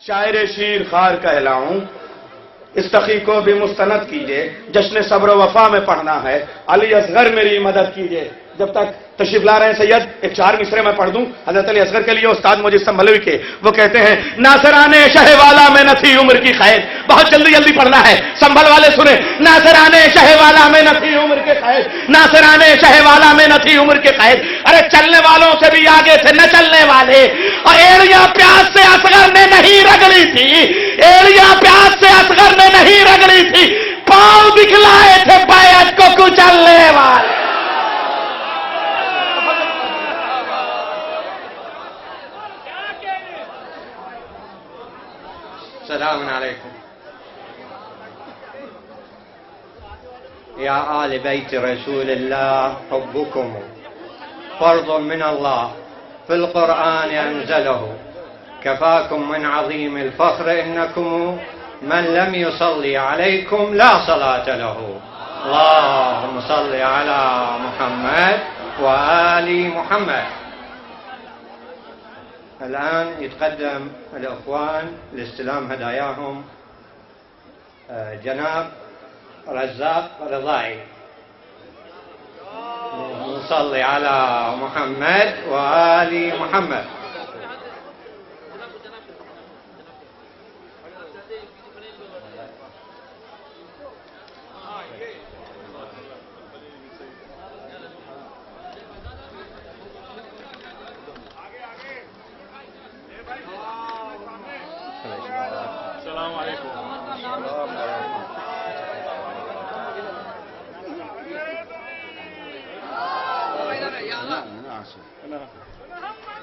शायर शीर खार कहलाऊं, इस तकी को भी मुस्तनद कीजिए, जश्न सब्र वफा में पढ़ना है, अली असगर मेरी मदद कीजिए। जब तक तशरीफ ला रहे हैं सैयद, एक 4 मिसरे में पढ़ दूं हजरत अली असगर के लिए, उस्ताद मुजस्सम मलवी के। वो कहते हैं, नासराने शहवाला में न थी उम्र की खैर। बहुत जल्दी जल्दी पढ़ना है, संभल वाले सुने। नासराने शहवाला में न थी उम्र के खैर, नासराने शहवाला में न थी उम्र के खैर। अरे चलने वालों से भी आगे थे न चलने वाले, और एड़ियां प्यास से असगर ने नहीं रगड़ी थी, एड़ियां प्यास से असगर ने नहीं रगड़ी थी, पांव दिखलाए थे बैत को कुचलने वाले। السلام عليكم يا آل بيت رسول الله. حبكم فرض من الله في القرآن أنزله، كفاكم من عظيم الفخر إنكم من لم يصلي عليكم لا صلاة له. اللهم صل على محمد وآل محمد. الآن يتقدم الأخوان لاستلام هداياهم جناب رزاق رضاعي. نصلي على محمد وآل محمد.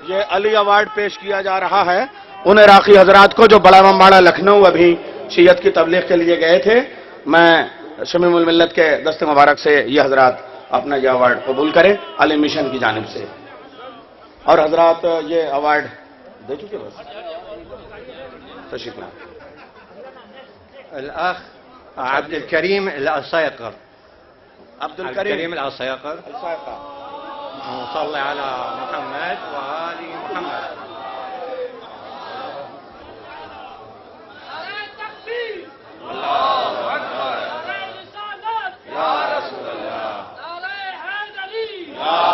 ये अली अवार्ड पेश किया जा रहा है उन इराकी हजरात को जो बड़ा अम्बाड़ा लखनऊ अभी शीयत की तबलीग के लिए गए थे। मैं शमीमुल मिल्लत के दस्ते मुबारक से ये हजरात अपना यह अवार्ड कबूल करें अली मिशन की जानिब से। और हजरात ये अवार्ड दे चुके बस तशरीफ ला। الأخ عبد الكريم العصيقر. عبد الكريم العصيقر. نصلي على محمد وآل محمد. الله أكبر يا رسول الله. يا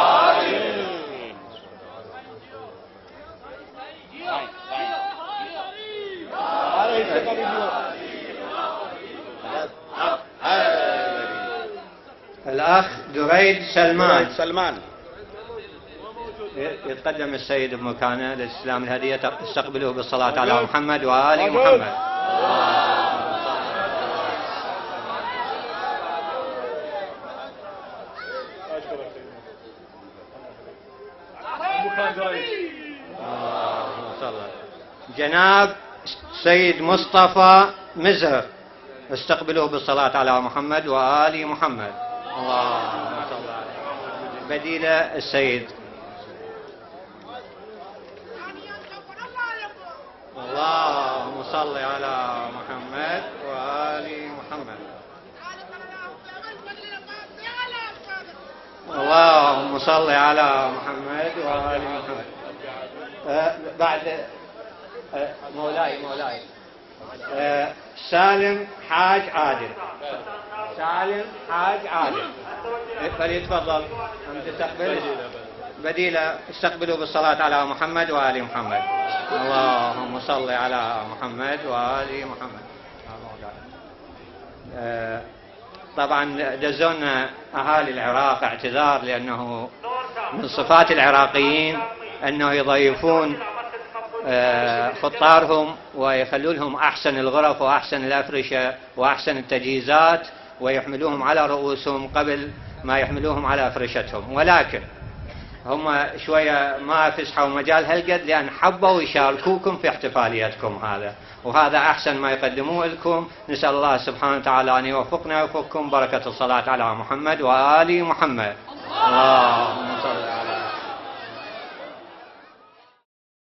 الأخ دريد سلمان. يتقدم السيد بمكانه لاستلام الهدية. استقبلوه بالصلاة على محمد وآل محمد. جناب سيد مصطفى مزهر. استقبلوه بالصلاة على محمد وآل محمد. اللهم صل عليه. بديله السيد. اللهم صل على محمد وآل محمد. اللهم صل على محمد وآل محمد. بعد مولاي سالم حاج عادل. سالم حاج عادل فليتفضل تستقبل بديله. استقبلوا بالصلاة على محمد وآل محمد. اللهم صل على محمد وآل محمد. طبعا دزونا أهالي العراق اعتذار، لأنه من صفات العراقيين أنه يضيفون خطارهم ويخلوا لهم أحسن الغرف وأحسن الأفرشة وأحسن التجهيزات ويحملوهم على رؤوسهم قبل ما يحملوهم على أفرشتهم، ولكن هم شوية ما فسحوا مجال هالقد لأن حبوا يشاركوكم في احتفاليتكم هذا، وهذا أحسن ما يقدموه لكم. نسأل الله سبحانه وتعالى أن يوفقنا ويوفقكم. بركة الصلاة على محمد وآل محمد. اللهم صل